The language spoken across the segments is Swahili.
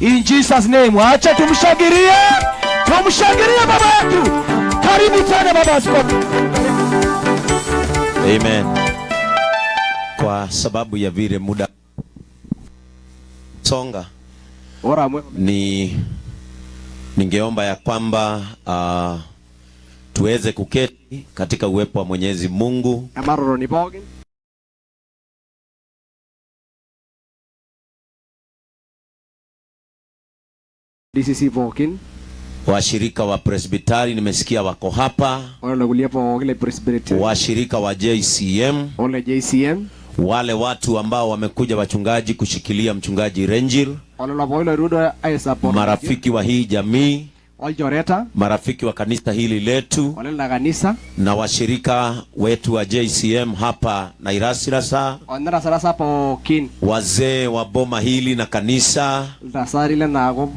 In Jesus name, acha tumshangilie, tumshangilie baba yetu. Karibu tena baba askofu. Amen. Kwa sababu ya vile muda songa, Ore amu ni ningeomba ya kwamba tuweze kuketi katika uwepo wa Mwenyezi Mungu. Ematotoni pookin. DCC pookin. Washirika wa Presbitari nimesikia wako hapa, ore lelo kulie pookin le Presbyterian, washirika wa JCM, ole JCM, wale watu ambao wamekuja wachungaji kushikilia mchungaji Renjil, olelo pookin loirudo aisupport, marafiki wa hii jamii, olchoreta, marafiki wa kanisa hili letu, olena kanisa, na washirika wetu wa JCM hapa Nairasirasa, onarasarasa pookin, wazee wa boma hili na kanisa, iltasati lenakop.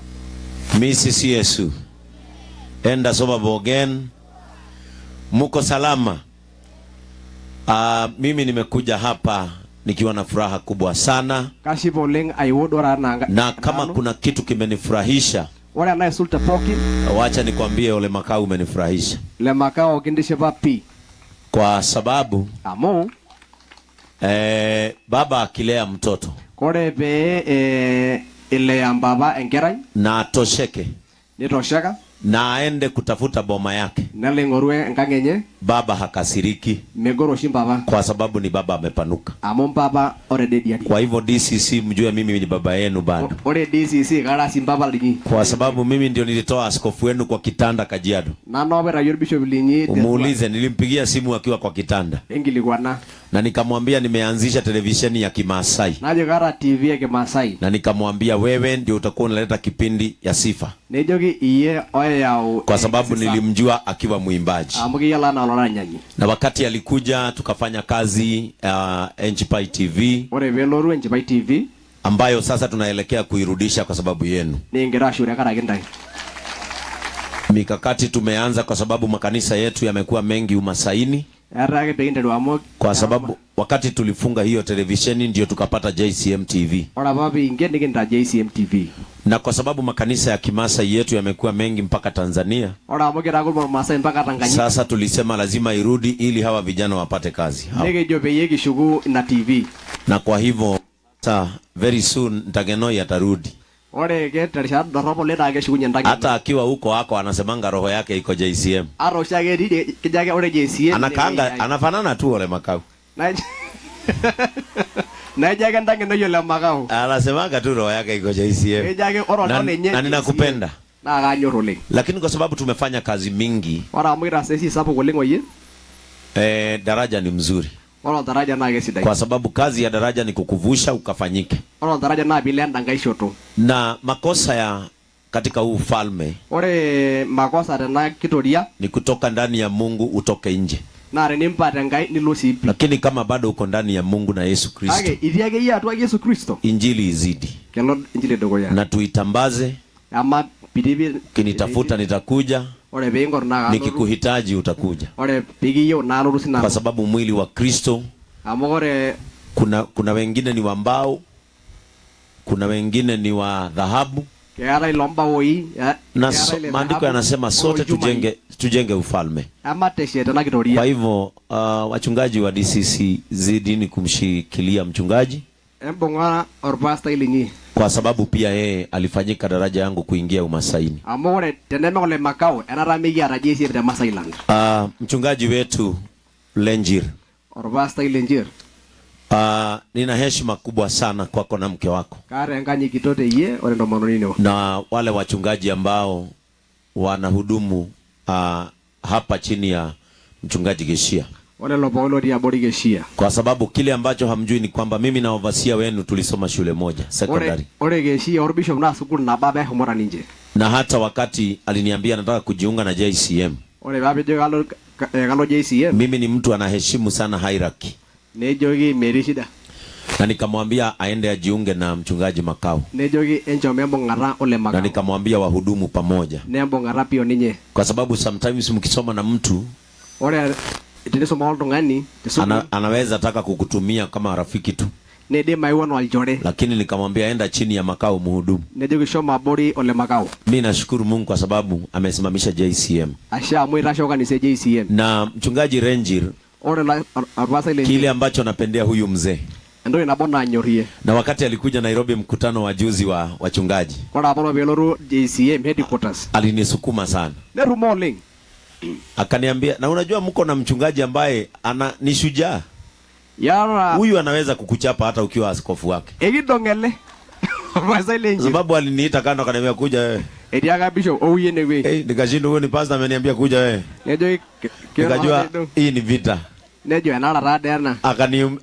Mrs. Yesu enda soba bogen, muko salama? Mimi nimekuja hapa nikiwa na furaha kubwa sana, kashipa oleng aiwuo duo taata na kama kuna kitu kimenifurahisha, ore enaisul te pookin, wacha nikwambie, Ole Makau umenifurahisha le Makau kintishipa pii, kwa sababu amu baba akilea mtoto kore pee ilea mpapa enkerai na atosheke nitosheka na aende kutafuta boma yake, nelo aing'oru enkang enye, baba hakasiriki, megoro oshi mpapa, kwa sababu ni baba amepanuka. Amu mpapa oredediari. Kwa hivyo DCC, mjue mimi ni baba yenu bado, ore DCC kara sii mpapa linyi, kwa sababu mimi ndio nilitoa askofu wenu kwa kitanda Kajiado. Nanu apa aitayio orbishop linyi. Umuulize, nilimpigia simu akiwa kwa kitanda enkilikuana, na nikamwambia nimeanzisha televisheni ya Kimaasai, najo kaata TV e Kimaasai, na nikamwambia wewe ndio utakuwa unaleta kipindi ya sifa, nejoki iyie oyau, kwa sababu nilimjua akiwa mwimbaji, amu kiyiolo anaa olaranyani. Na wakati alikuja tukafanya kazi Enchipai TV, ore peelotu Enchipai TV, ambayo sasa tunaelekea kuirudisha kwa sababu yenu. Nikingira ashuku tenkaraki intae. Mikakati tumeanza kwa sababu makanisa yetu yamekuwa mengi Umasaini, etaa ake pekinteru amu kwa sababu wakati tulifunga hiyo televisheni ndio tukapata JCM TV, ore apa piinken nikintaa JCM TV, na kwa sababu makanisa ya Kimasai yetu yamekuwa mengi mpaka Tanzania, ore amu kitaa kumok irmaasai mpaka Tanganyika, sasa tulisema lazima irudi ili hawa vijana wapate kazi hawa. Nikijo peyie kishuku ina TV. Na kwa hivyo sasa very soon Ntagenoi atarudi, ore ke terishata dorrop oleng naa keshukunye Ntagenoi. Hata akiwa huko ako anasemanga roho yake iko JCM, ata oshiake etii kejo ake ore JCM anakaanga anafanana tu Ole Makau, naijo ake Ntagenoi Ole Makau, anasemanga tu roho yake iko JCM, kejo ake ore na, oltau lenye na ninakupenda, naa kanyorr oleng. Lakini kwa sababu tumefanya kazi mingi, ore amu kitaasa esiai sapuk oleng oyie, daraja ni mzuri, ore oltaraja naa kesidai, kwa sababu kazi ya daraja ni kukuvusha ukafanyike, ore oltaraja naa piilo enda nkae shoto. Na makosa ya katika huu ufalme ore makosa tena kitoria ni kutoka ndani ya Mungu utoke nje, naa tenimpat Enkai nilo sii pii, lakini kama bado uko ndani ya Mungu na Yesu Kristo, kake itii akeyie atua Yesu Kristo, injili izidi kelo injili dukuya, na tuitambaze. Ama pitipi. Ukinitafuta nitakuja, ore piingor naa kalotu, nikikuhitaji utakuja, ore pikiyieu naalotu kwa sinanu, sababu mwili wa Kristo amu ore kuna wengine ni wa mbao, kuna wengine ni wa dhahabu, keetae ilombaoi na keetae ile maandiko dhahabu, yanasema sote olchumai. tujenge ufalme. Emateshet tena kitoria. Kwa hivyo wachungaji wa DCC zidini kumshikilia mchungaji, embung'a orpastai linyi, kwa sababu pia yeye alifanyika daraja yangu kuingia Umasaini. Amu ore teneme Ole Makau enata mikiata JCM te Masailand. Mchungaji wetu Lenjir, orpastai Lenjir, nina heshima kubwa sana kwako na mke wako kaata enkanyit kitok teyie ore entomononi ino, na wale wachungaji ambao wanahudumu hapa chini ya mchungaji Geshia, ore lelo pookin lotii abori Keshia, kwa sababu kile ambacho hamjui ni kwamba mimi na overseer wenu tulisoma shule moja secondary, ore Keshia orbishop naa sukuul nabo apa eshomoita ninche, na hata wakati aliniambia nataka kujiunga na JCM, ore paapejo kalo kalo JCM, mimi ni mtu anaheshimu sana hierarchy, nejoki metii shida, na nikamwambia aende ajiunge na mchungaji Makau, nejoki enchom embung'ata Ole na Makau, nikamwambia wahudumu pamoja, nembung'ata pii oninye, kwa sababu sometimes mkisoma na mtu ore tenisuma oltung'ani te sukuul, anaweza taka kukutumia kama rafiki tu, Neidim aeu anaa olchore. Lakini nikamwambia enda chini ya Makau mhudumu. Nejoki shomo abori ole Makau. Mi nashukuru Mungu kwa sababu amesimamisha JCM. Ashe amu eitasho kanisa e JCM. Na mchungaji Renjir, Ore orpasai lenye kile ambacho napendea huyu mzee, entoki nabo naanyorie, na wakati alikuja Nairobi mkutano wa juzi wa wachungaji, ore apa peelotu JCM headquarters alinisukuma sana, nerumo oleng. Akaniambia, na unajua mko na mchungaji ambaye ana ni shujaa Yara huyu, anaweza kukuchapa hata ukiwa askofu wake, ekidong ele orpasai lenye. Sababu aliniita kando akaniambia kuja wewe. Etiaka bishop ouye enewueji. Hey, nikashindwa, huyu ni pastor ameniambia kuja wewe, Nejoki nikajua hii ni vita. Nejo enara taa dee ena.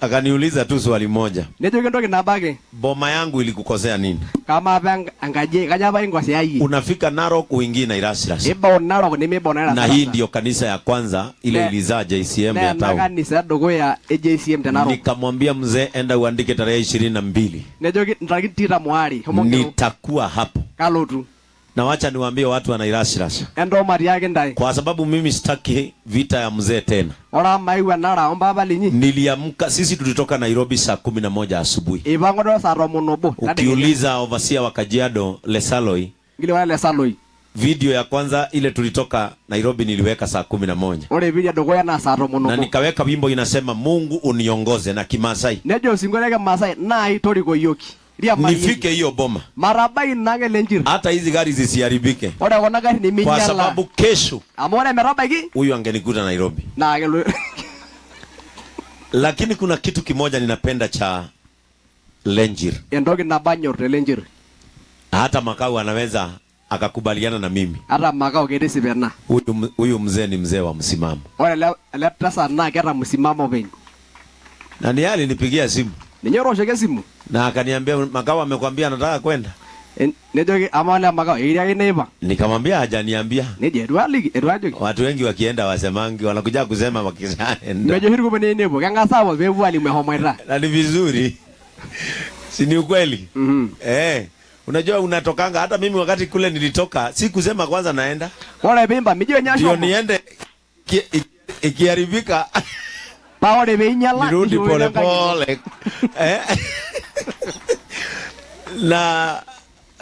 Akaniuliza tu swali moja, Nejoki entoki nabo ake. Boma yangu ilikukosea nini? Kamaa apa enkaji kaja apa inkosea iyie? Unafika Narok uingii Nairashiras, Ibau Narok nimibau na hii ndiyo kanisa ya kwanza ile ilizaa JCM naa ya ena town. Kanisa edukuya e JCM te Narok. Nikamwambia mzee, enda uandike tarehe 22, Nejoki ntarikini tikitam waare shomo ngero. Nitakuwa hapo. Kalotu. Na wacha niwaambie watu wa Nairashiras, Entoomatiaki ntae. Kwa sababu mimi sitaki vita ya mzee tena. Ore amu mayieu enara ompapa linyi. Niliamka, sisi tulitoka Nairobi saa 11 asubuhi. Eipang'u duo saa 11 tadekenya. Ukiuliza overseer wa Kajiado Lesaloi, Nkilikuana Lesaloi. Video ya kwanza ile tulitoka Nairobi niliweka saa 11. Ore video edukuya naa saa tomon Na obo. nikaweka wimbo inasema Mungu uniongoze na Kimasai. Nejo osinkolio le Kimasai naai toriko iyioki. Riamarieki. Nifike hiyo boma. Matabai ina ake Lenjir. Hata hizi gari zisiharibike. Ore kuna garin Kwa neminyala. sababu kesho Amu ore metabaiki huyu angenikuta Nairobi. Naa kelo. Lakini kuna kitu kimoja ninapenda cha Lenjir. Entoki nabo anyor te Lenjir. Hata Makau anaweza akakubaliana na mimi. Hata Makau ketisip ena. Huyu mzee ni mzee wa msimamo. Ore ele tasat naa keeta msimamo openy. Na ni yeye alinipigia simu. Ninye otooshoki esimu. Na akaniambia Makau amekwambia anataka kwenda. Nejoki amaa ole Makau ekitiaki neipang'. Nikamwambia hajaniambia. Nejo eitu aliki, eitu ajoki. Watu wengi wakienda wasemangi wanakuja kusema wakishaenda. Mejo oshi irkumok nepuo, keng'as aapuo peepuo alimu eshomoita. Na ni vizuri. Si ni ukweli? Unajua unatokanga, hata mimi wakati kule nilitoka si kusema kwanza naenda. Ore piimba mijo ninye Ndio ashomo. niende ikiharibika. Paa ore peinyala, nirudi nishukoki pole enkang' ino. pole. Na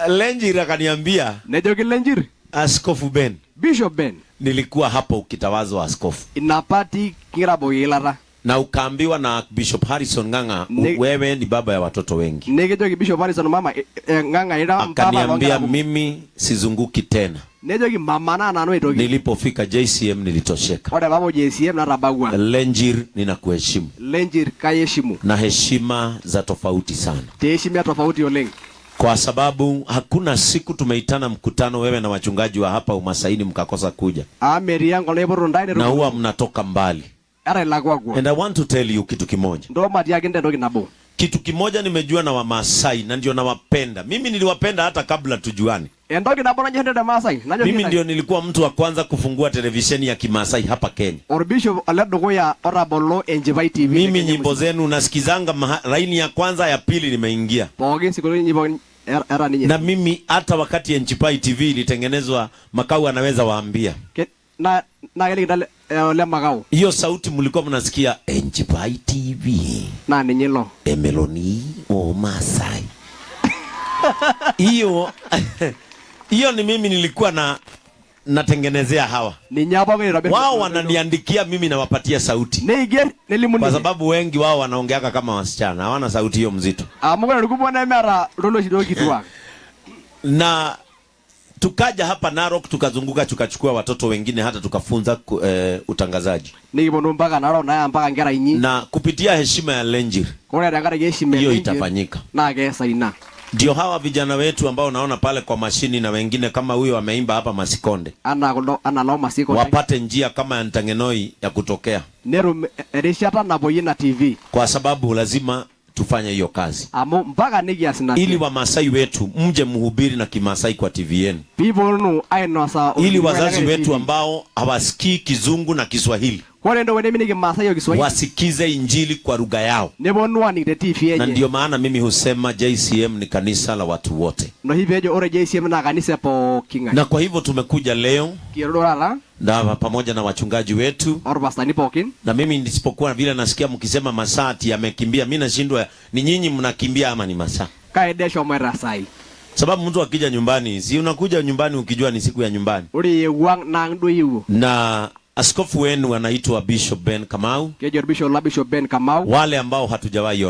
Lenjir akaniambia, Nejoki Lenjir, Askofu Ben, Bishop Ben, nilikuwa hapo ukitawazwa askofu. Ina apa atii kingira aboki eilata. Na ukaambiwa na Bishop Harrison Ng'ang'a, wewe ni baba ya watoto wengi. Nekijoki Bishop Harrison mama, Ng'ang'a ira mpapa Akaniambia loonkera kumok. mimi sizunguki tena. Nejoki mamanaa nanu aitoki. Nilipofika JCM nilitosheka. Ore paapuo JCM natabawua. Lenjir, ninakuheshimu. Lenjir kayeshimu. Na heshima za tofauti sana. Teheshima tofauti oleng. Kwa sababu hakuna siku tumeitana mkutano wewe na wachungaji wa hapa Umasaini mkakosa kuja. Amu metii enkolong nipotuto ntae Na huwa mnatoka mbali. Ata ilakwakwa. And I want to tell you kitu kimoja. Ntoomatiaki ntae entoki nabo. Kitu kimoja nimejua na Wamasai na ndio nawapenda. Mimi niliwapenda hata kabla tujuane. Entoki nabo nanyor te Maasai, nanyor Mimi ntae. ndio nilikuwa mtu wa kwanza kufungua televisheni ya Kimasai hapa Kenya. Orbishop ole dukuya otabolo Enchipai TV te Mimi Kenya nyimbo musima. zenu nasikizanga laini ya kwanza ya pili nimeingia. Pookin sinkolioitin inyi pookin era ninye. Na mimi hata wakati Enchipai TV ilitengenezwa Makau anaweza waambia. Na keliki ole Makau. Hiyo sauti mlikuwa mnasikia Enchipai TV. Na ninye ilo. Emeloni o Masai. Hiyo ni mimi nilikuwa natengenezea hawa. Ninye apa oitobir. Wao wananiandikia mimi nawapatia sauti. Neiger nelimu Kwa ninye. sababu wengi wao wanaongeaka kama wasichana, hawana sauti hiyo mzito. Amu ore irkumok nemeeta iltoloshi tookituak. Na tukaja hapa Narok tukazunguka tukachukua watoto wengine hata tukafunza utangazaji. Nikiponu mpaka Narok naya mpaka nkera inyi. Na kupitia heshima ya Lenjir, Ore tenkaraki heshima e hiyo Lenjir, itafanyika. naa keesa ina. Ndio hawa vijana wetu ambao naona pale kwa mashini na wengine kama huyo ameimba hapa Masikonde. Ana kulo, ana loo Masikonde. Wapate njia kama ya Ntangenoi ya kutokea. Netum erishata napoyie ina TV. Kwa sababu lazima tufanye hiyo kazi. Amu mpaka nikias ina Ili TV. Wamasai wetu mje mhubiri na Kimasai kwa TV yenu. Piiponu ainosa Ili olkikwai wazazi le wetu TV. ambao hawasikii Kizungu na Kiswahili. Ore entoki neminiki Maasai o Kiswahili wasikize injili kwa lugha yao. Neponu aning te TV Na enye. ndio maana mimi husema JCM ni kanisa la watu wote. Ina oshi peejo ore JCM naa kanisa e pooki ng'ae. Na kwa hivyo tumekuja leo Kietuo taata na pamoja na wachungaji wetu, orpastani pookin. Na mimi nisipokuwa vile nasikia mkisema masaa ati yamekimbia, mimi nashindwa ni nyinyi mnakimbia ama ni masaa. Kaida eshomoita saai. Sababu mtu akija nyumbani, si unakuja nyumbani ukijua ni siku ya nyumbani. Ore iewuo ang' naa ang' duo iewuo. Na askofu wenu anaitwa Bishop Ben Kamau, Keji orbishop la Bishop Ben Kamau. Wale ambao hatujawahi